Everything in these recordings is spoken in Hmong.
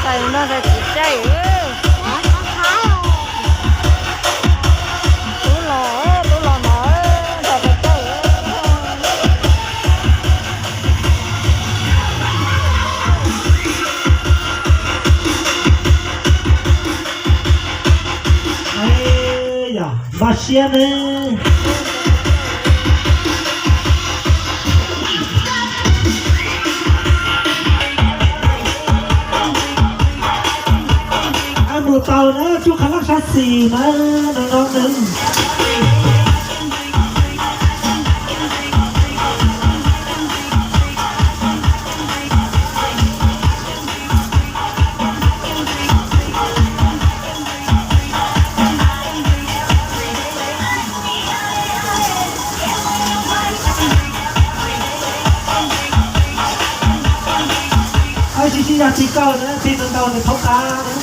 Tais no tais tsis caij. Tub los, tub los no, tais tsis caij. Yog npaj siab ne. Mus tau na, tsuj qhov laj sab xis na, no no na. Sib sib yog tig kauj na, tig ntau ntau nws thaub qab na.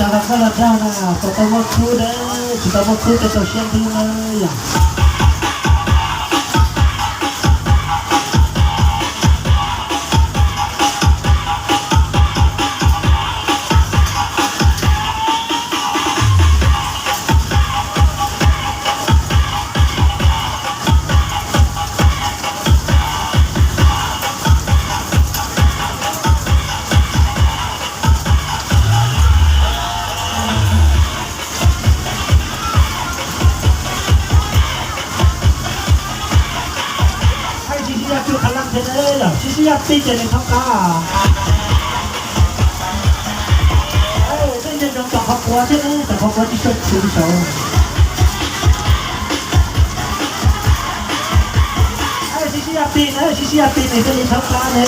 Cov los koj los dag na, puas tau muaj khub na, tsis tau muaj khub ces tau siab ntuj na yom. Sib sib yog tig ces nws thaub qab. Nej nco ntsoov tom qhov quav thiab ne, tom qhov quav tsis tshua txwv saud. Sib sib yog tig na, sib sib yog tig nws thiaj li thaub qab ne.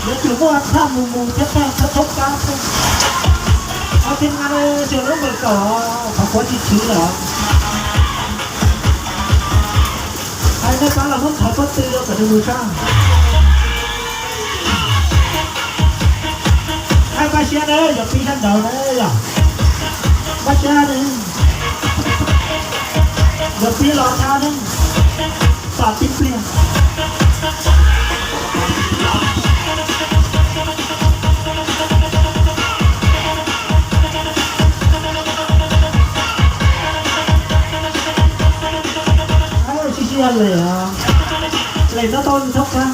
Yuav tsum muaj thaj mus mus thiab thaj thaub qab thiab. Ob thiab nab tsis lub npawg kaum, qhov quav tsis txwv lawm. Hais nej pab los muab thawv pob tw rau kom nws mus sab. Hais pab siab na, yog pib sab nraud na yom. Pab siab na, yog pib los thab na, pab tib pliag. Sib sib yog lem, lem no tau nws thaub qab.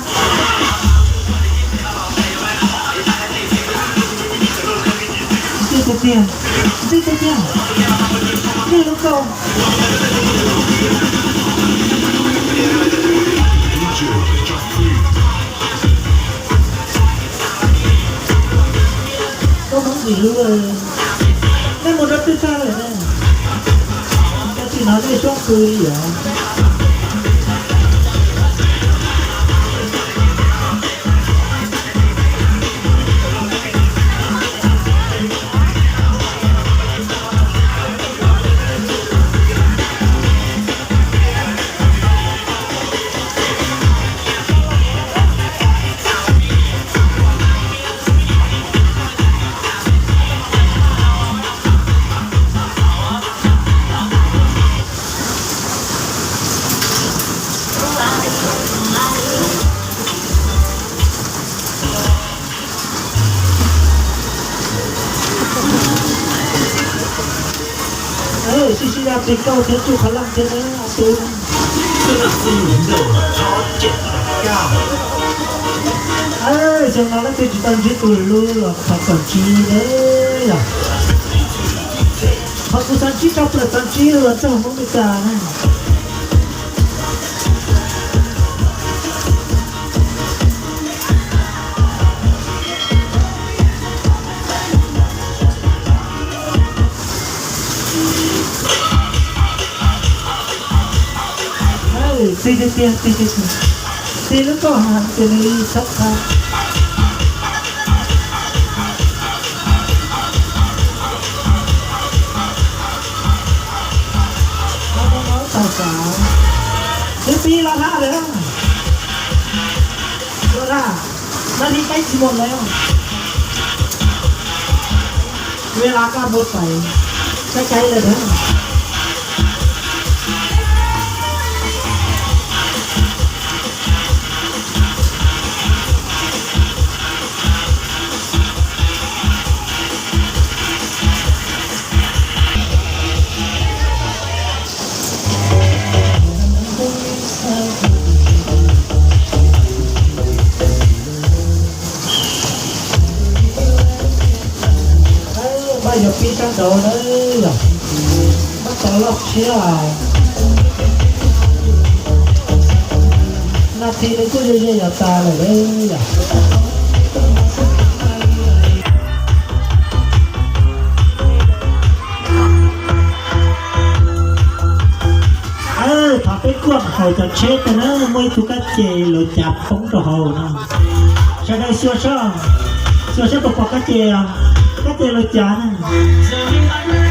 Ntxim tiag tiag, ntxim tiag tiag, ntxim lub kauj. Koj Hmoob ntxim hlub, nej mus rau twg tag lawm ne? Koj tsis hnov nej suab pw li yom? Sib sib yog tig kauj thiab tsuj qhov laj thiab na ob tug. Xyoo no leej twg tsis tau ntsib tus hlub los thov kom ntsib na yom. Qhov kuv xav ntsib tshaj plaws xav ntsib los txog Hmoob Mes Kas na. Tig tiag tiag, tig tiag tiag, tig lub kauj ha ces nws li txhob txha. Tau sav, twb pib loj hab lawm. Loj hab, nab thib peb tsis muaj lawm. Ua li koj mus pais, koj caiv lawm na. Maj yuav pib sab nraud na yom, maj tau loj tshiab. Nas this nws kuj ze ze yos tas lawm yom. Thaum peb kuaj haus cov tsheb tas na, muaj ib tug kab ce luav cav poob rau hauv na. Sawv daws xyuas seb, xyuas seb puas pom kab ce, kab ce luav cav na.